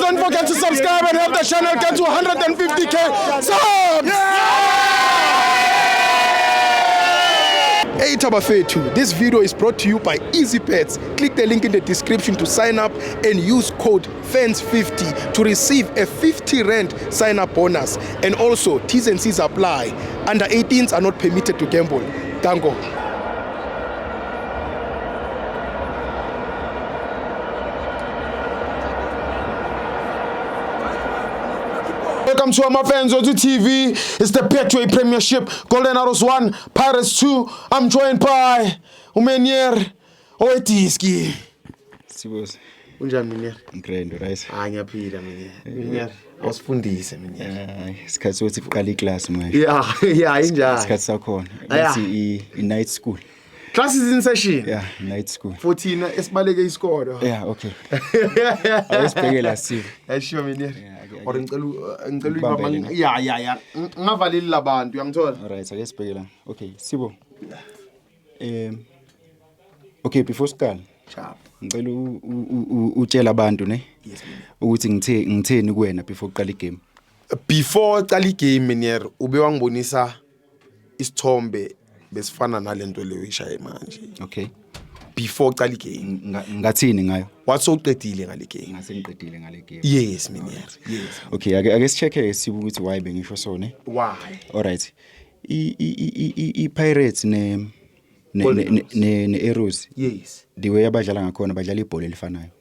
Don't forget to subscribe and help the channel get to 150K subs. Hey Tabafethu, this video is brought to you by Easybet. Click the link in the description to sign up and use code FANS50 to receive a 50 rand sign up bonus. And also, T's and C's apply. Under 18s are not permitted to gamble. Dango. Welcome to our fans on TV. It's the Betway Premiership. Golden Arrows 1, Pirates 2. I'm joined by uMenier Oetiski. Sibose. Unjani Menier? Ngigrand, right? Hayi, ngiyaphila Menier. Menier, awusifundise Menier. Isikhathi sokuthi kuqale iclass manje. Yeah, injani? Isikhathi sakhona. Bathi i-night school. Class is in session. Yeah, night school. 14 esibaleke isikolo. Yeah, okay. Awusibheke la, Sibo. Yashiwa Menier. Yeah, Or ngicela Ngikubambele, uyibamba. Yeah. Ngavaleli labantu, uyangithola? Alright, ake sibheke la. Okay, Sibo. Okay, before siqala, Sharp. ngicela utshela abantu ne Yes, Menier. ukuthi ngitheni kuwena before uqala igame. Before qala igame, Menier, ube wangibonisa isithombe besifana nalento leyo ishaye manje. Okay. Before qala igame. Ngathini ngayo? Wathi sowuqedile ngale game. Ngase ngiqedile ngale game. Yes, Menier. Yes. Okay, ake sicheck Sibo ukuthi why bengisho so ne. Why? Alright. I Pirates ne Golden Arrows. ne Arrows, the way abadlala ngakhona, badlala ibhola elifanayo.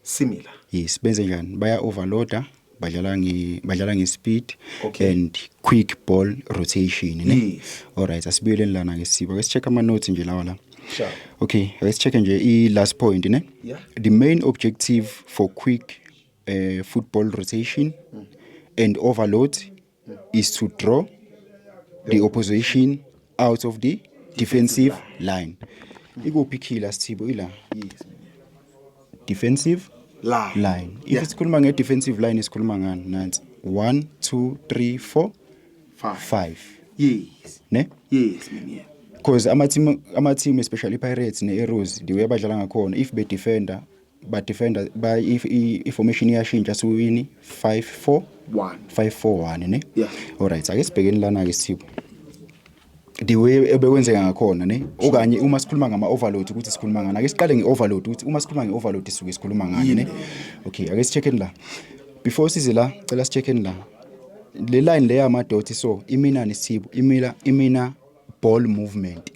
Similar. Yes, benze njani? Baya overloada, badlala nge speed and quick ball rotation, ne? Yes. Alright, asibuyeleni lana ke, Sibo. Ake sicheck ama notes nje lawa la. Sure. Okay, ake sicheck nje i last point, ne? Yeah. The main objective for quick football rotation and overload is to draw the opposition out of the defensive line. Ikuphi killer, Sithibo? Ila defensive line. Line. If sikhuluma nge-defensive line, sikhuluma ngani? Nansi, 1 2 3 4 5. 5. Ne? Yes, Menier. Because ama-team, especially i-Pirates ne-Arrows, the way abadlala ngakhona, if bedefenda, badefenda ba if i-formation iyashintsha suwini 5 4 1. 5 4 1, ne? Yeah. Alright, ake sibhekeni lana-ke, Sithibo, the way ebekwenzeka ngakhona, ne? Okanye uma sikhuluma ngama-overload, ukuthi sikhuluma ngani? Ake siqale nge-overload, ukuthi uma sikhuluma nge-overload sisuke sikhuluma ngani, ne? Okay, ake si-check-eni la. Before size la, cela si-check-eni la, le line le yamadoti. So iminani, Sithibo? Imina ball movement,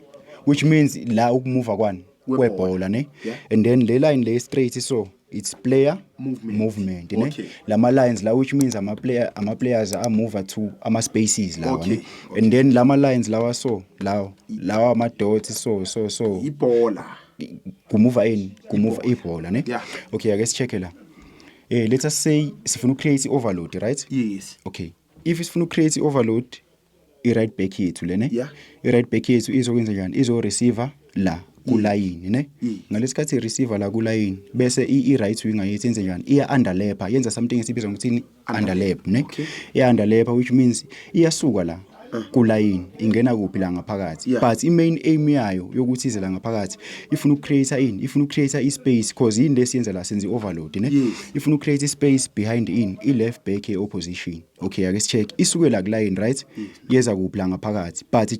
which means la ukumuva kwani? Kwebhola. Kwebhola, ne? Yeah. And then le line le straight, so it's player movement. Movement, ne? Okay. Lama lines la, which means ama players amove to ama spaces lawa, ne? Okay. And then lama lines lawa, so lawa ama dots, so Ibhola. Kumuva ini? Kumuva ibhola, ne? Yeah. Okay, ake sicheck la. Let us say sifuna ucreate overload, right? Yes. Okay, if sifuna ucreate overload, i-right back yethu le, ne? I-right back yethu izokwenza njani? Izo-receiver la kulayini, ne? Yes. Ngalesikhathi i-receiver la kulayini, bese i-right winger yethu yenze njani? Iya-underlapha, yenza something esibizwa ngokuthini? Underlap, ne? Okay. Iya-underlapha, which means iyasuka la kulayini, ingena kuphi? La ngaphakathi. Yeah. But i-main aim yayo yokuthi ize la ngaphakathi, ifuna ukucreate ini? Ifuna ukucreate i-space, cause yini lesiyenza la? Senza i-overload, ne? Yes. Ifuna ucreate i-space behind in i-left back ye-opposition. Okay, ake si-check. Isuke la kulayini, right? Yeza kuphi? La ngaphakathi. But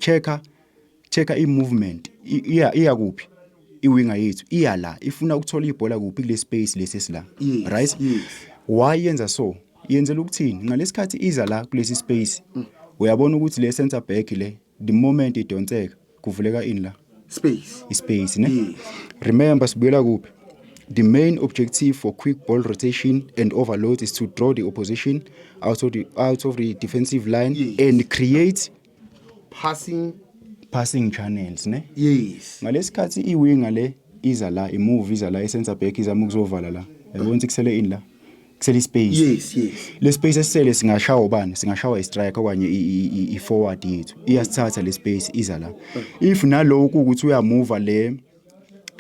checka i-movement. Iya kuphi iwinga yethu? Iya la, ifuna ukuthola ibhola kuphi? Kule space lesi esila. Right? Yes. Why yenza so? Yenzela ukuthini? Ngalesikhathi iza la kulesi space, uyabona ukuthi le center back le, the moment idonseka, kuvuleka ini la? Space. Ispace, ne? Yes. Remember, sibuyela kuphi? The main objective for quick ball rotation and overload is to draw the opposition out of the defensive line and create passing passing channels, ne? Yes. Ngalesikhathi iwinga le iza la, imove iza la, i-center back izama ukuzovala la, yabona ukuthi kusele ini la? Kusele ispace. Le space esisele singashawa ubani? Singashawa i-striker okanye i-forward yethu. Iyasithatha le space, iza la. If naloku ukuthi uyamuva, le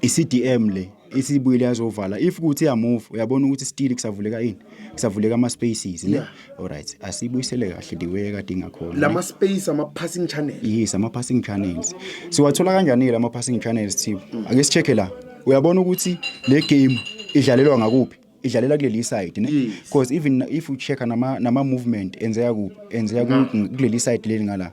i-CDM le isibuyile yazovala, if kuthi iyamove, uyabona ukuthi still kusavuleka ini? Kusavuleka ama spaces, ne? Yeah. Alright, asibuyisele kahle the way kade ingakhona, ne? Lama space, ama passing channel. Yes, ama passing channels. Siwathola kanjani lama passing channels, Thibo? Ake sichecke la. Uyabona ukuthi le game idlalelwa ngakuphi? Idlalela kuleli side, ne? Yes. Because even if you check nama movement enzeka kuphi, enzeka kuleli side leli ngala.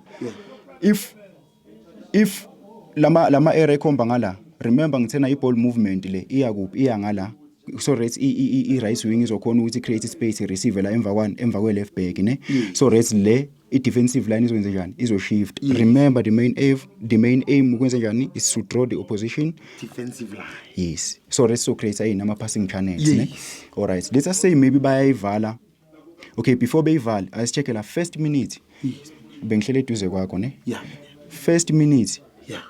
If lama area ekhomba ngala, remember ngithena i-ball movement le iya kuphi? Iya ngala. So right, i right wing izokhona ukuthi create space, receive la emva kwani, emva kwe left back, ne? So right, le i defensive line izokwenza njani? Izo shift. Remember, the main aim ukwenza njani is to draw the opposition defensive line. Yes, so let's so create ayini ama passing channels, ne? Yes. All right, let us say maybe bayayivala. Okay, before beyivala, asicheck la first minute. Bengihlele eduze kwakho, ne? Yeah. First minute,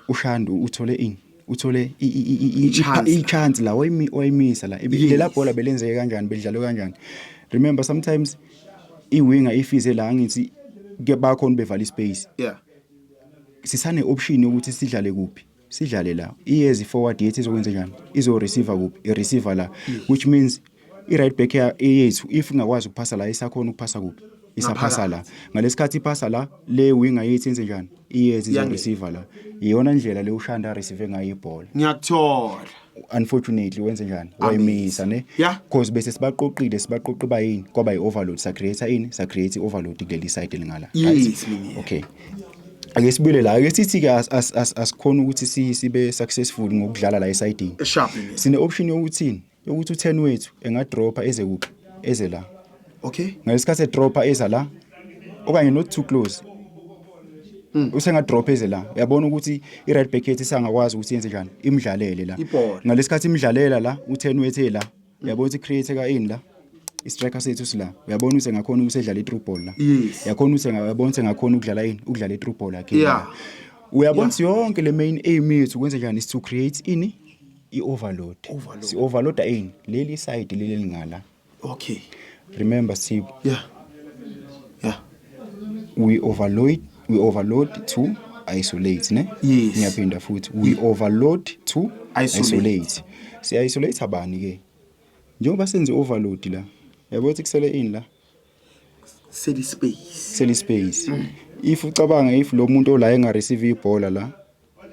uShandu uthole ini? Uthole I-chance. I-chance la wayimisa la. Lela bhola belenzeke kanjani? Bedlalwe kanjani? Remember, sometimes i-winger ifize la, angithi ke bakhona bevala ispace. Sisane option yokuthi sidlale kuphi? Sidlale la. Iyezi forward yethu izokwenza njani? Izo receiver kuphi? I receiver la, which means i right back yethu, if ingakwazi ukuphasa la, isakhona ukuphasa kuphi? Isaphasa la. Ngalesikhathi iphasa la, le winger yethu yenze njani? Iyezi izo Iyangena. receiver la. Iyona ndlela le uShanda receive ngayo ibhola. Ngiyakuthola. Unfortunately, wenze njani? Wayimisa, ne? Yeah. Because bese sibaqoqile, sibaqoqe bayini, kwaba i-overload. Sa-create ini? Sa-create i-overload kuleli side elingala. Yes, mina. Okay, ake sibuyele la. Ake sithi ke asikhona ukuthi sibe successful ngokudlala la esayidini. Sharp, mina. Sine option yokuthini? Yokuthi u10 wethu engadropa eze kuphi? Eze la. Ngalesikhathi edropa eza la, okanye not too close, usengadrop eze la. Uyabona ukuthi i-right back yethu isangakwazi ukuthi yenze njani? Imdlalele la. Ibhola. Ngalesikhathi imdlalela la, u10 wethu la, uyabona ukuthi create ka ini la? I-striker sethu sila. Uyabona ukuthi engakhona ukuthi edlale i-through ball la. Yakhona ukuthi uyabona ukuthi engakhona ukudlala ini? Ukudlala i-through ball yakhe. Uyabona ukuthi yonke le main aim yethu kwenze njani is to create ini? I-overload. Overload. Si overloada ini? Leli side leli lingala. Remember, Sipho, we overload to isolate, ne? Yes. Ngiyaphinda futhi, we overload to isolate. Isolate. Si isolate abani ke? Njengoba senze overload la, yabo ukuthi kusele ini la? Seli space. Kusele space. If ucabanga, if lo muntu ola enga receive ibhola la,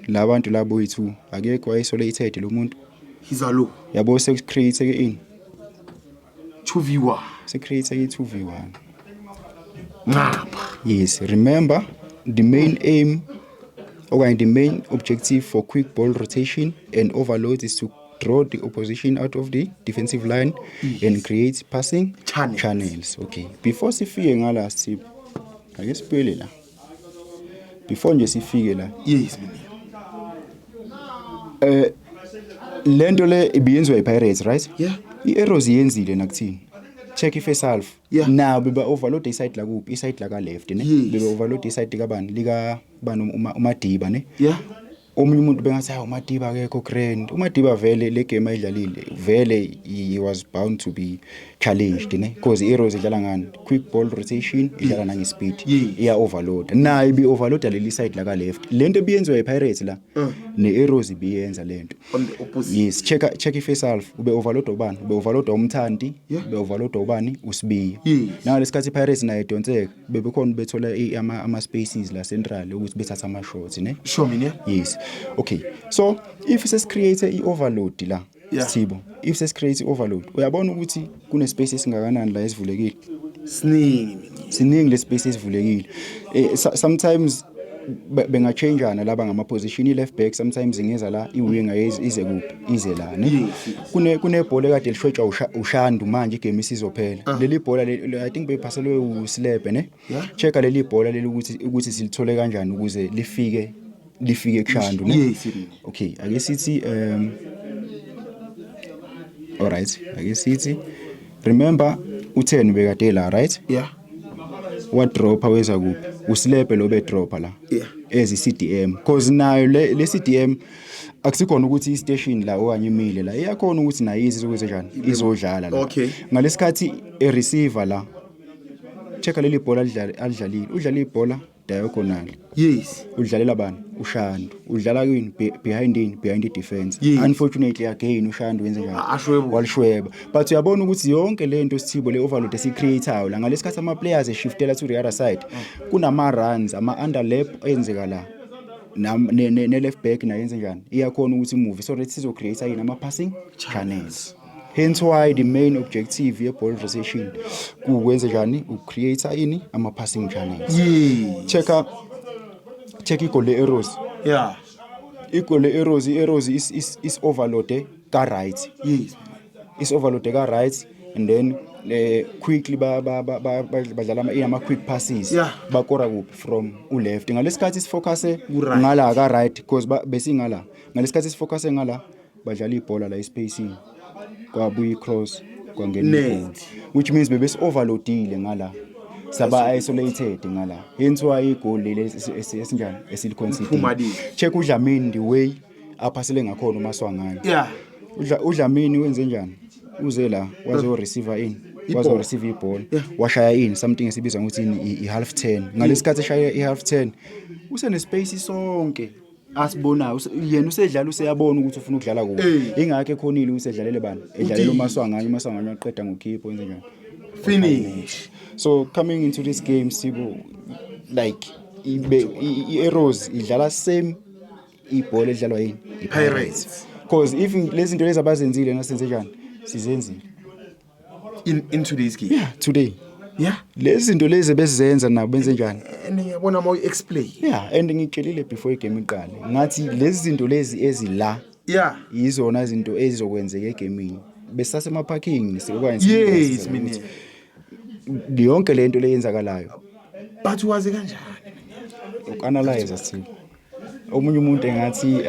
labantu labo yi2 akekho isolated lo muntu. He's alone. Yabo, sekucreate ke ini? 2v1. Secreate ke 2v1. Ngapha. Yes, remember, the main aim okanye the main objective for quick ball rotation and overload is to draw the opposition out of the defensive line and create passing channels. Channels. Okay, before sifike ngala, Sipho, ake sibuyele la. Before nje sifike la, Yes, mina. Lento le ibiyenziwa iPirates, right? Yeah. I-Arrows iyenzile nakuthini? Check i-first half. Now beba overload iside la kuphi? Iside la ka left, ne? Yes. Beba overload iside kabani? Lika bani? UMadiba, ne? Yeah. Omunye umuntu bengathi, hawu, uMadiba akekho grand. UMadiba vele le game ayidlalile vele, he was bound to be challenged, ne? Because i-Arrows idlala ngani? Quick ball rotation, idlala nange-speed. Iya overload nayo, ibi overload leli side la ka left. Lento ebiyenziwa iPirates la, ne-Arrows ibiyenza lento. On the opposite. Yes, check i-first half. Ube overload ubani? Ube overload uMthanti. Ube overload ubani? USibiya. Nangalesikhathi iPirates nayo idonseka, bebekhona bethola ama spaces la central ukuthi bethatha ama shots, ne? Sure, mina. Yes, okay, so if sesicreate i-overload la, Sithibo, if sesicreate i-overload, uyabona ukuthi kune space esingakanani la esivulekile? Siningi, mina. Siningi le space esivulekile. Sometimes bengachangeana laba ngama position. I-left back sometimes ingeza la, i-winger ize kuphi? Ize la, ne? Yes. Kunebhola ekade lishwetshwa uShandu. Manje igame isizophela. Leli bhola I think bephaselwe uSlebe, ne? Yeah. Checka leli bhola leli ukuthi silithole kanjani ukuze lifike kuShandu, ne? Yes, mina. Okay, ake sithi alright, ake sithi, remember, u10 bekade la, right? Yeah. Wadropa weza kuphi? USlebe lo bedropa la ezi CDM, cause nayo le CDM akusikhona ukuthi i-station la okanye imile la, iyakhona ukuthi nayo izokwenza njani, izodlala la. Ngalesikhathi e-receiver la, checka leli bhola alidlalile. Udlala ibhola diagonal. Udlalela bani? UShandu. Udlala kwini? Behind in behind the defense. Unfortunately again, uShandu wenze njani? Ashwebe. Walishweba. But uyabona ukuthi yonke lento, Sithibo, le overload esicreateayo la, ngalesikhathi ama players eshiftela to the other side, kunama runs, ama underlap enzeka la. Ne left back nayo yenze njani? Iyakhona ukuthi move, so that sizo create yini? Ama passing channels. Hence why the main objective ye-ball rotation kuwenze njani? Ucreate ini? Ama-passing channels. Checka, check igoli le-Arrows. Igoli le-Arrows, i-Arrows is overload ka-right. Is overload ka-right and then quickly badlala ama quick passes. Bakora kuphi? From u-left. Ngalesikhathi sifocuse Ku-right. ngala ka-right because besingala. Ngalesikhathi sifocuse ngala, badlala ibhola la espacing, kwabuya i-cross, kwangena Net. igoli, which means bebesi overloadile ngala, saba isolated ngala, hence why igoli leli esinjani esiliconcede. Liphuma lile. Check uDlamini, the way aphasele ngakhona uMaswanganyi. UDlamini wenze njani? Uze la, wazo receiver in, wazo Ibhola. receive ibhola, washaya in something esibizwa ngokuthi i half 10. Ngalesikhathi eshaya i half 10, usene space sonke asibonayo. Yena usedlala, useyabona ukuthi ufuna ukudlala kuphi. Ingakho ekhonile ukuthi edlalele bani? Edlalela uMaswanganyi. UMaswanganyi waqeda ngokhipho, wenze njani? Finish. So coming into this game, sibo like i-Arrows idlala same ibhola edlalwa yini? Pirates. Because if lezi zinto lezi abazenzile, nasenze njani? Sizenzile. In today's game. Yeah, today. Lezi zinto lezi bezizenza nabo benze njani? And ngiyabona uma u-explain. Yeah, and ngitshelile before igame iqale, ngathi lezi zinto lezi ezila yizona izinto ezizokwenzeka egamini besasema-parking okanye Yes, mina. Yonke lento leyenzakalayo. But wazi kanjani? Uku-analyze, Sipho. Omunye umuntu engathi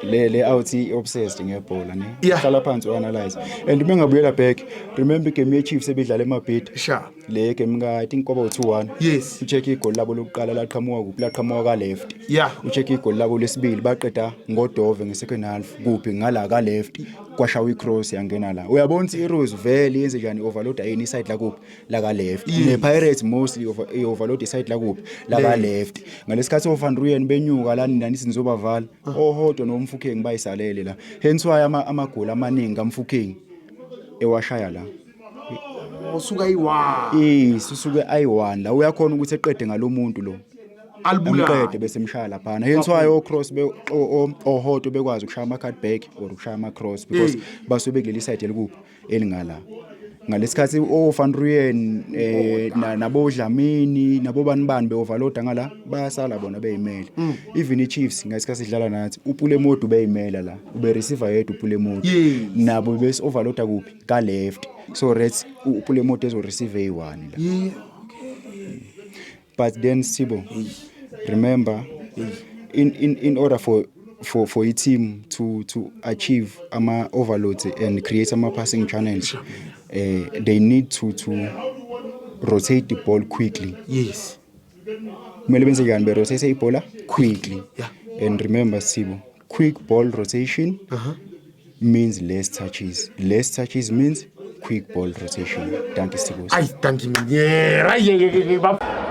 le out obsessed ngebhola ne. Hlala phansi u-analyze and uma ngabuyela back, remember igame ye-Chiefs ebidlala eMabhida? Sure. Le game ka, I think kwaba u2-1. Ucheck igoli labo lokuqala, laqhamuka kuphi? Laqhamuka ka left. Ucheck igoli labo lesibili, baqeda ngodove nge-second half. Kuphi? Ngala ka left, kwashawa i-cross, yangena la. Uyabona ukuthi i-Arrows vele yenze njani? Overload yini? Iside la kuphi? La ka left. Ne-Pirates mostly over, i-overload iside la kuphi? La ka left. Ngalesikhathi oVan Rooyen benyuka la, nani sinizobavala oHotto noMofokeng bayisalele la. Hence why amagoli amaningi kaMofokeng ewashaya la. Usuka ayi-one. Yes, usuke ayi-one la, uyakhona ukuthi eqede ngalomuntu lo. Alibulala. Amqede bese emshaya laphana. Hence why o-cross oHotto bekwazi ukushaya ama-cut back or ukushaya ama-cross because basuke bekuleli side elikuphi? Elingala. Ngalesikhathi o-Van Rooyen nabo Dlamini nabo bani bani be-overloada ngala, bayasala bona beyimele. Even i-Chiefs ngesikhathi idlala nathi, uPule Mmodi beyimela la, ube receiver yedwa uPule Mmodi. Nabo bese overloada kuphi? Ka left. So reds uPule Mmodi ezo receive eyi-one la. But then, Sibo, remember, in order for a team to achieve ama overloads and create ama passing channels, they need to rotate the ball quickly. Kumele benze njani? Be rotate ibhola quickly. And remember, Sibo, quick ball rotation means less touches. Less touches means quick ball rotation. Thank you, Sibo. Ayi, thank you, yeah.